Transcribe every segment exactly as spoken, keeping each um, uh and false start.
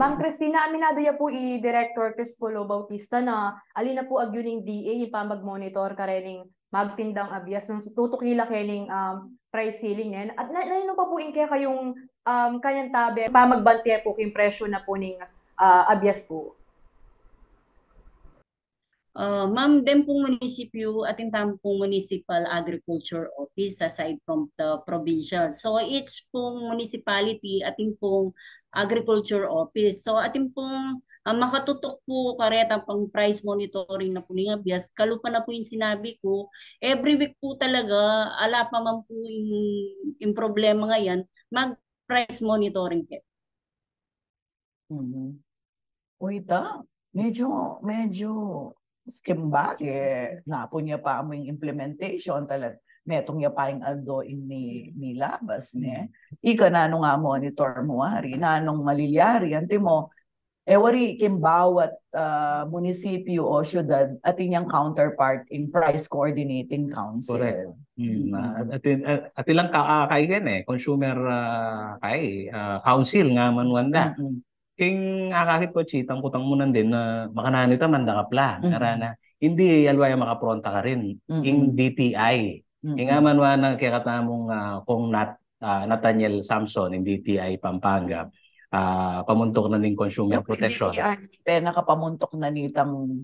Ma'am Christina, aminadu ya pu i Director Crispulo Bautista na ali na pu agyu ning D A ing pamag-monitor karening magtindang abias nung tutuki la kening, um, price ceiling nen. At na, nanu pa pu ing kekayung, um, kanyan tabe pamagbante pu king presyu na pu ning, ah, abias pu? Ah, ma'am, den pung munisipyu, atin tamu pung municipal agriculture office aside from the provincial. So, each pung municipality, atin pung agriculture office. So, atin pung, ah, makatutuk pu kareta pang price monitoring na pu ning abias, kalupa na pu ing sinabi ku, every week pu talaga, ala pa man pu ing, ing problema ngan, mag-price monitoring ke. Mhm. Uy, ita, medyo, medyo, skembake, napun ya pa mu ing implementation, talaga, metung ya pa ing aldo ing mi-, milabas, ne? Ika, nanung a-monitor mu wari, nanung malilyari, antimo, e wari king bawat, ah, munisipyu o syudad, atin yang counterpart ing Price Coordinating Council. Correct. Mm, ah, atin, ah, atin lang ka, ah, kay ken e, consumer, ah, kay, ah, council nga man wanda. Mm-mm. King akakit ku, Chi, itang kutang mu nandin na makananu ita, mandakap la. Mm-mm. Ngara na, indi, alwa ya makapronta karin. Mm-mm. Ing D T I. Mm-mm. Ing aman wa na kekatamung, ah, kung Nat-, ah, Nathaniel Samson, ing D T I Pampanga, ah, pamuntuk na ning consumer protection. Ing D T I, penaka pamuntuk na nitang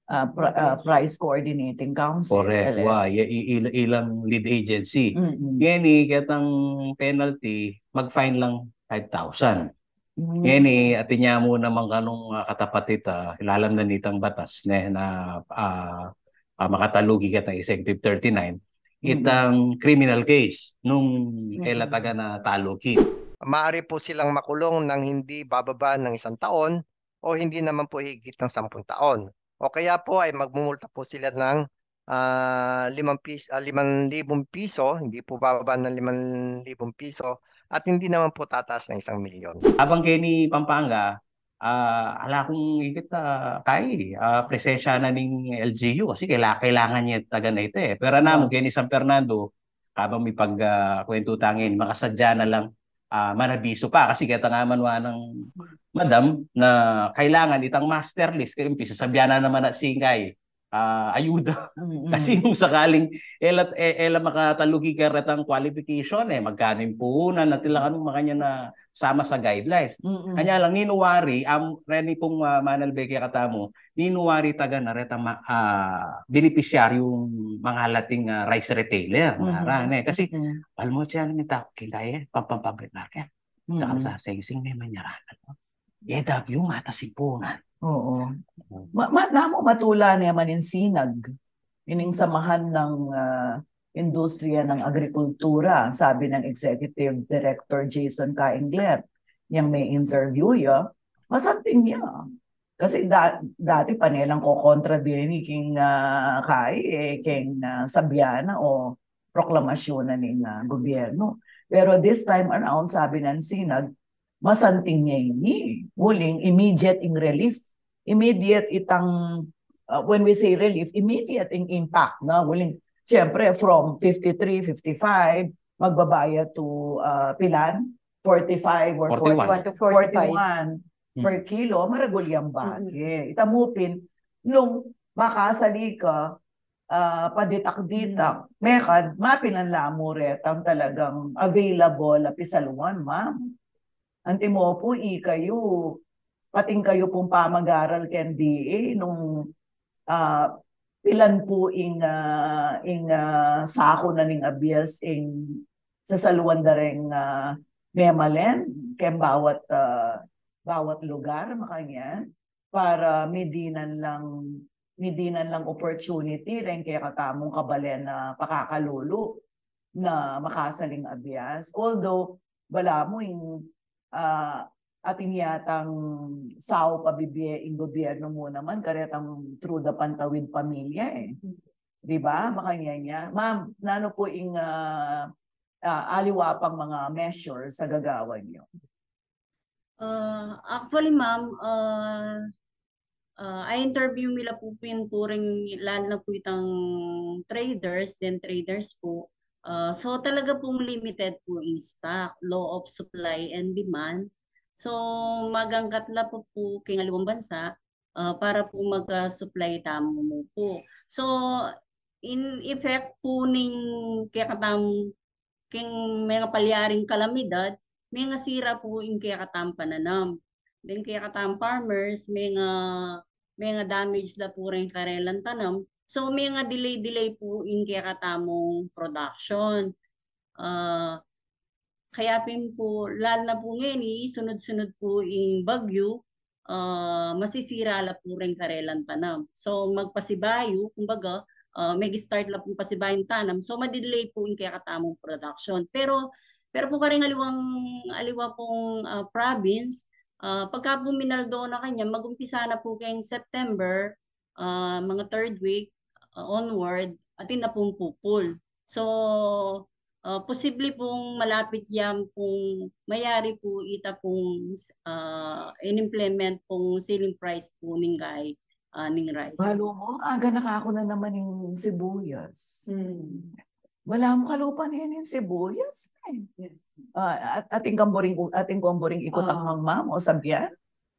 ah, pri-, ah, Price Coordinating Council. Correct. Ele. Wa, ya, i-, il-, ilang lead agency. Mm-mm. Ngeni, ketang penalty, mag-fine lang five thousand. Mm. Ngeni, atin ya mu naman kanung, ah, katapat ita, ilalam na nitang batas, ne, na, ah, ah, makatalugi ketang Executive thirty-nine, mm-mm, itang criminal case nung, mm-mm, e la taga na talugi. Maaari po silang makulong ng hindi bababa ng isang taon o hindi naman po higit ng sampung taon. O kaya po ay magmumulta po sila ng, ah, limang pis-, ah, limang libong piso, hindi po bababa ng limang libong piso, at hindi naman po tataas ng isang milyon. Abang keni Pampanga, ah, ala kung ikit, ah, kay, ah, presensya na ning L G U kasi kaila-, kailangan ya taga na ita e. Pero namu, wow, keni San Fernando, kabang mipag, ah, kwentu tangin, makasadya na lang, ah, manabisu pa. Kasi keta nga man wa nang madam na kailangan itang master list, kaya umpisa sabyan na naman na singkay, ah, ayuda. Mm-mm. Kasi nung sakaling e la, e, e la makatalugi karetang qualification e, magkanu ing puhunan, atin la kanung makanyan na sama sa guidelines. Mm-mm. Kanya lang, ninu wari, am, reni pung, ah, manalbe kekatamu, ninu wari taga na reta ma-, ah, benepisyaryung mangalating, ah, rice retailer, mm-hmm, ngara, ne? Kasi, mm-hmm, almost yan, may tau king kaya, pang, pang public market. Mm-hmm. Saka sa Sing Sing, may manyaranan, no? E W, mata simpunan. Oo. Mm. Ma-, ma-, namu matula ne man ing SINAG, ining samahan ng, ah, industriya ng agrikultura, sabi ng Executive Director Jason Kainglet, yang me-interview ya, masanting ya. Kasi da-, dati pa ne lang kokontra deni king, ah, kay, e, king, ah, sabyan na o proklamasyun na ning, ah, gobyerno. Pero this time around, sabi ng SINAG, masanting ya ini. Uling immediate ing relief. Immediate itang, ah, when we say relief, immediate ing impact, no? Uling, siyempre, from fifty-three, fifty-five, magbaba ya to, ah, pilan? Forty-five or forty-one. Forty-one to forty-five. Forty-one per kilo, maragul yang bage. Mm-mm. Ita mu pin, nung makasali ka, ah, paditak-ditak, mm, mekad, mapilan la mu retang talagang available a pisaluan, ma'am. Antimo pu, ikayu, pati kayu pung pamag-aral ken D A, nung, ah, pilan pu ing, ah, ing, ah, saku na ning abias ing sasaluan da reng, ah, memalen, ken bawat, ah, bawat lugar, makanyan, para midinan lang, midinan lang opportunity reng kekatamung kabalen a pakakalulu na makasaling abias. Although, balamu ing, ah, atin yatang saup a bibie ing gobyerno mu naman, karetang through the Pantawid Pamilya e. Di ba? Makanyan ya. Ma'am, nanu pu ing, ah, ah, aliwa pang mga measures a gagawan yu? Ah, actually, ma'am, ah, ah, a-interview mi la pu pin puring, lalo na pu itang traders, den traders pu. Ah, so, talaga pung limited pu ing stock, law of supply and demand. So, magangkat la pu pu keng aliwang bansa, ah, para pu mag-supply tamu mu pu. So, in effect pu ning kekatamu, keng menga palyaring kalamidad, menga sira pu ing kekatamung pananam. Deng kekatamung farmers, menga, menga damage la pu reng karelang tanam. So, menga delay-delay pu ing kekatamung production. Ah, kaya pin pu, lalo na pu ngeni, sunod-sunod pu ing bagyu, ah, masisira la pu reng karelang tanam. So, magpasibayu, kumbaga, ah, mag-start la pung pasibayung tanam. So, madidelay pu ing kekatamung production. Pero, pero pu kareng aliwang, aliwa pung, ah, province, ah, pagka pu minaldo na kanyan, mag-umpisa na pu keng September, ah, mga third week, ah, onward, atin na pung pupul. So, ah, posible pung malapit yan pung mayari pu ita pung, ah, in-implement pung ceiling price pu ning gai, ah, ning rice. Balu mu, aga na kaku na naman ing sibuyas. Hmm. Wala mu kalupa na yan ing sibuyas, eh. Yes. Ah, at-, atin kang buring, atin kang buring ikut ang Ah. mangmam o sabian?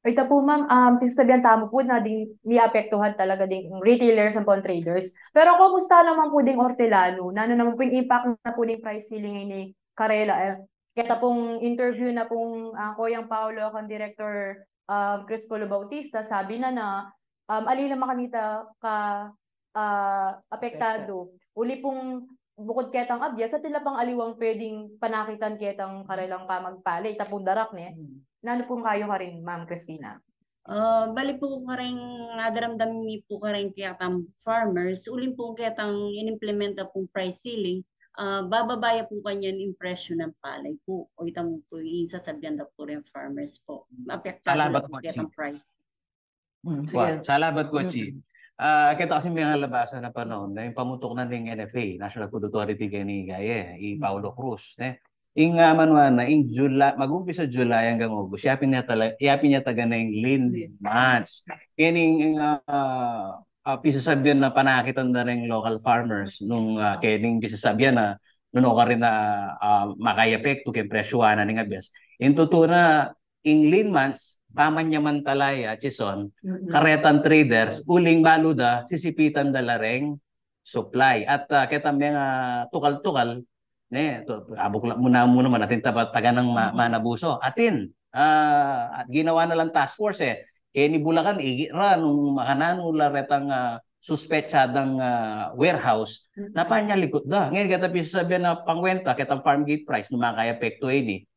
Ita pu, ma'am, um, pisasabian tamu pu na ding miapektuhan talaga ding retailers ampong traders. Pero kumusta naman pu ding ortelano? Nanu naman pu ing impact na pu ning price ceiling ini karela, eh? Keta pung interview na pung, ah, Koyang Paolo kang Director, ah, Chris Colo Bautista, sabi na na, um, ali naman kanita ka, ah, apektado. Uli pung bukut ketang abias, atin la pang aliwang pwedeng panakitan ketang karelang pamagpale, ita pung darak ne. Hmm. Nanu pung kayu karin, Ma'am Christina? Ah, bali pu kareng adaramdam mi pu kareng ketang farmers, uling pu ketang inimplementa pung price ceiling, ah, bababa ya pu kanyan ing presyu nang palay pu. O ita mu pu ing sasabian da pu reng farmers pu. Apektadu Salamat la pu pu, ketang Chi. price. Mm, Wa, sige. salamat pu, Chi. Mm-mm. Ah, keta kasi miyalabasan a panaun na ing pamutuk na ning N F A, National Food Authority, keni kaya, i Paulo Cruz, ne? Ing, ah, manuan na, ing July, mag-umpisa July anggang August, yapin ya tala-, yapin ya taga na ing lean Lean. months. Keni ing, ah, ah, pisasabian na panakitan da ring local farmers nung, ah, kening pisasabian na nung karin na, ah, makayapektu keng presyuan na ning abias. Ing tutu na, ing lean months, pamanyaman tala ya, Chison, Mm-mm. karetang traders, uling balu da, sisipitan da la reng supply. At, ah, ketang menga tukal-tukal, ne, tu-, abuk la mu namu naman, atin taba-, taga nang ma-, Mm-mm. manabuso. Atin, ah, at ginawa na lang task force, eh. Keni Bulacan, igi ra, nung makananu la retang, ah, suspetsadang, ah, warehouse, Mm-mm. na panyalikut da. Ngeni, keta pisasabian na pangwenta, ketang farm gate price, nung makayapektu ini.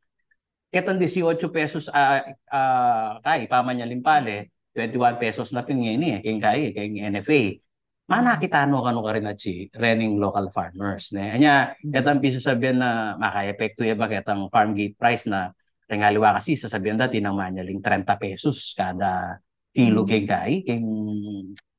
Ketang dieciocho pesos, ah, ah, kai, pamanyaling pale, twenty-one pesos na pin ngeni, eh, keng kai, keng N F A. Manakit tana kanu karin a Chi, rening local farmers, ne? Anya, Mm. ketang pisasabian na makayapektu ya ba ketang farm gate price na, reng aliwa kasi, sasabian da, atin nang manyaling trenta pesos kada kilo Mm. keng kai, keng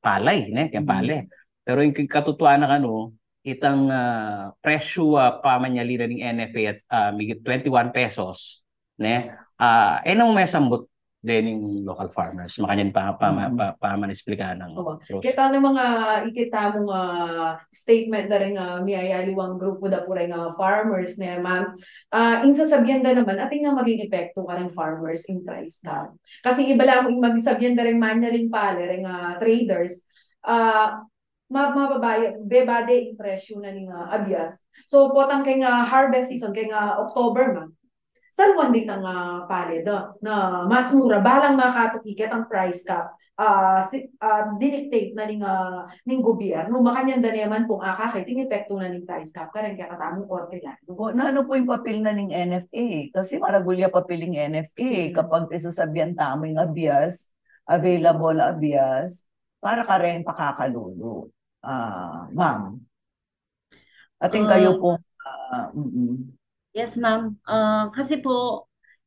palay, ne? Keng Mm. palay. Pero ing katutuan na kanu, itang, ah, presyu, ah, pamanyali na ning N F A at, ah, migit twenty-one pesos, ne? Ah, e nang mesambut dening local farmers. Makanyan pa, pa, Mm. pa, pa, manisplika nang Oo. Rose. Keta na mga ikita mung, ah, statement na ring, ah, miyayaliwang grupo da pu reng, ah, farmers, ne, ma'am? Ah, ing sasabian da naman, atin nang maging epektu kareng farmers ing price cap. Kasi iba la mu ing magsabian da reng manyaling pale, reng, ah, traders, ah, ma-, mababa ya, bebade ing presyu na ning, ah, abias. So, potang keng, ah, harvest season, keng, ah, October, ma'am, saluan da itang, ah, pale da na mas mura, balang makatuki ketang price cap, ah, si-, ah, didictate na ning, ah, ning gobyernu. Makanyan da naman pung akakit ing epektu na ning price cap kareng kekatamung ortelano. O, nanu pu ing papil na ning N F A? Kasi maragul ya papil ing N F A. Mm. Kapag pisasabian tamu ing abias, available abias, para kareng pakakalulu. Ah, ma'am. Atin kayu Ah, pung, ah, mm-mm. Yes, ma'am. Ah, kasi pu,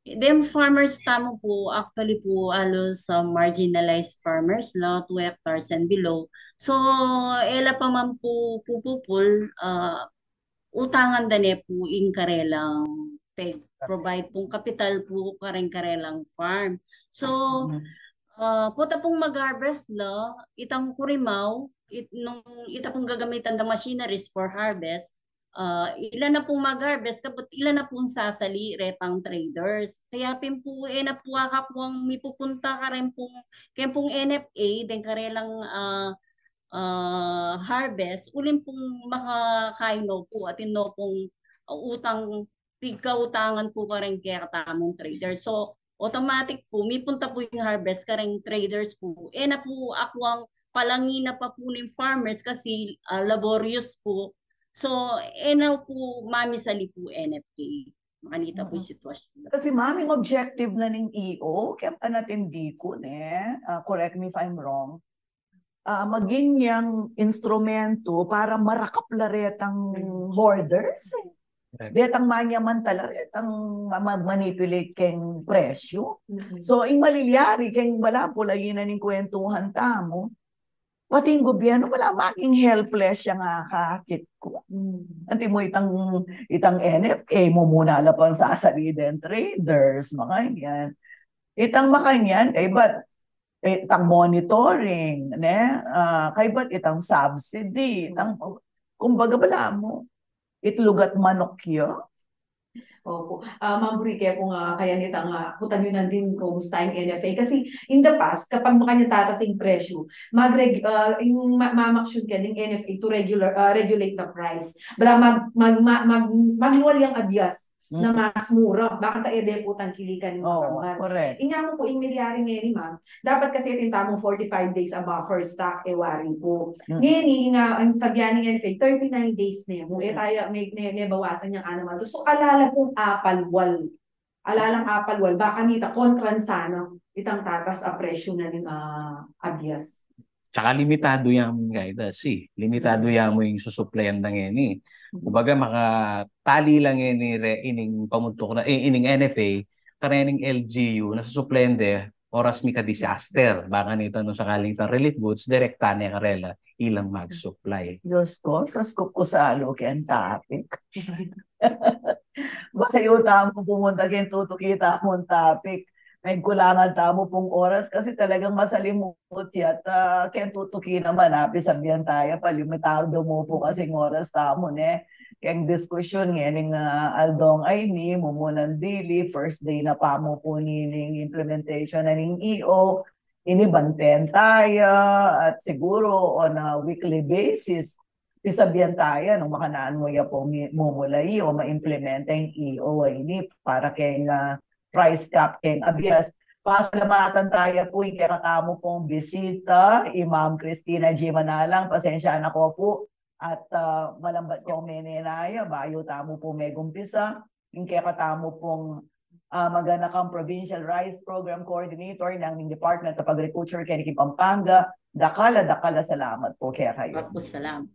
dem farmers tamu pu, actually pu, alus, ah, marginalized farmers la, two hectares and below. So, e la pa man pu, pu, pupul, ah, utangan da ne pu ing karelang peg-provide pung kapital pu kareng karelang farm. So, Mm. ah, pota pung mag-harvest la, itang kurimaw, it-, nung ita pung gagamitan da machineries for harvest, ah, ila na pung mag-harvest, kabud ila na pung sasali retang traders. Kaya pin pu, e na pu akakuang mipupunta karen pung, keng pung N F A, deng karelang, ah, ah, harvest, uling pung makakain no pu, atin no pung, ah, utang, pigkautangan pu karen kekatamung trader. So, automatic pu, mipunta pu ing harvest kareng traders pu. E na pu akuang palangi na pa pu ning farmers kasi, ah, laborious pu. So, e na pu mamisali pu N F A. Makanita pu ing sitwasyun. Kasi, ma'am, ing objective na ning E O, kaya pa natin di ko, ne? Ah, correct me if I'm wrong. Ah, maging yang instrumento para marakap la retang hoarders, eh. Correct. Detang manyaman tala retang ma-, ma-, manipulate keng presyo. So, ing malilyari keng balamu pu, laginan ning kwentuhan tamu, pati ing gobyerno, balamu maging helpless ya nga, akakit ku. Antimo itang, itang N F A, mumuna la pang sasali deng traders, makanyan. Itang makanyan, kaybat, eh, itang monitoring, ne? Ah, kaybat itang subsidy, itang, kumbaga, balamu, itlug at manok ya. Opo. Ah, Ma'am Bri, kaya kung, ah, kaya nitang, ah, kutang yu nandin kumusta ing N F A. Kasi in the past, kapag makanyan tatas ing presyo, mag-reg-, ah, ing ma-, mamaksyon kaya ning N F A to regular, ah, regulate the price. Balamu mag-, mag-, mag-, mag-, maglual yang abias na mas mura. Baka ta e de pu tangkilikan ing makanyan. Correct. Inya mu pu ing milyari ngeni, ma'am, dapat kasi atin tamung forty-five days a buffer stock, e wari pu. Ngeni, ing, ah, ing sabian ning N F A, thirty-nine days ne mu. E taya, me, me, mebawasan yang anaman to. So, ala la pung apalwal. Ala lang apalwal. Baka nita, kontran sana itang tatas a presyo na ning, ah, abias. Tsaka limitadu ya mu, kaya si, limitadu ya mu ing susuplayan da ngeni. Kumbaga, makatali la ngeni re, ining pamuntuk na, eh, ining N F A, karening L G U, na susuplayan de, oras mika-disaster. Baka nita nung sakaling itang relief goods, direkta ne karela ilang mag-supply. Diyos ko, saskup ku salu keng topic. Bayu tamu pumunta keng tutuki tamung topic, nagkulangan tamu pung oras kasi talagang masalimuot ya at, ah, keng tutuki naman, ah, pisabian taya pa, limitadu mu pu kasing oras tamu, ne? Keng diskusyon ngening, ah, aldong a ini, mumunang dili, first day na pamu pu nining implementation na ning E O, ini banten taya, at siguro on a weekly basis, pisabian taya nung makananu ya pu mi-, mumulai o ma-implementa ing E O a ini para keng, ah, price cap keng abias. Pasalamatan taya pu ing kekatamu pung bisita, i Ma'am Christina G Manalang, pasensya na ko pu, at, ah, malambat kong menenaya, bayu tamu pu megumpisa, ing kekatamu pung, ah, maganakang Provincial Rice Program Coordinator nang Department of Agriculture keni king Pampanga. Dakal a, dakal a salamat pu kekayu. Maraming salamat.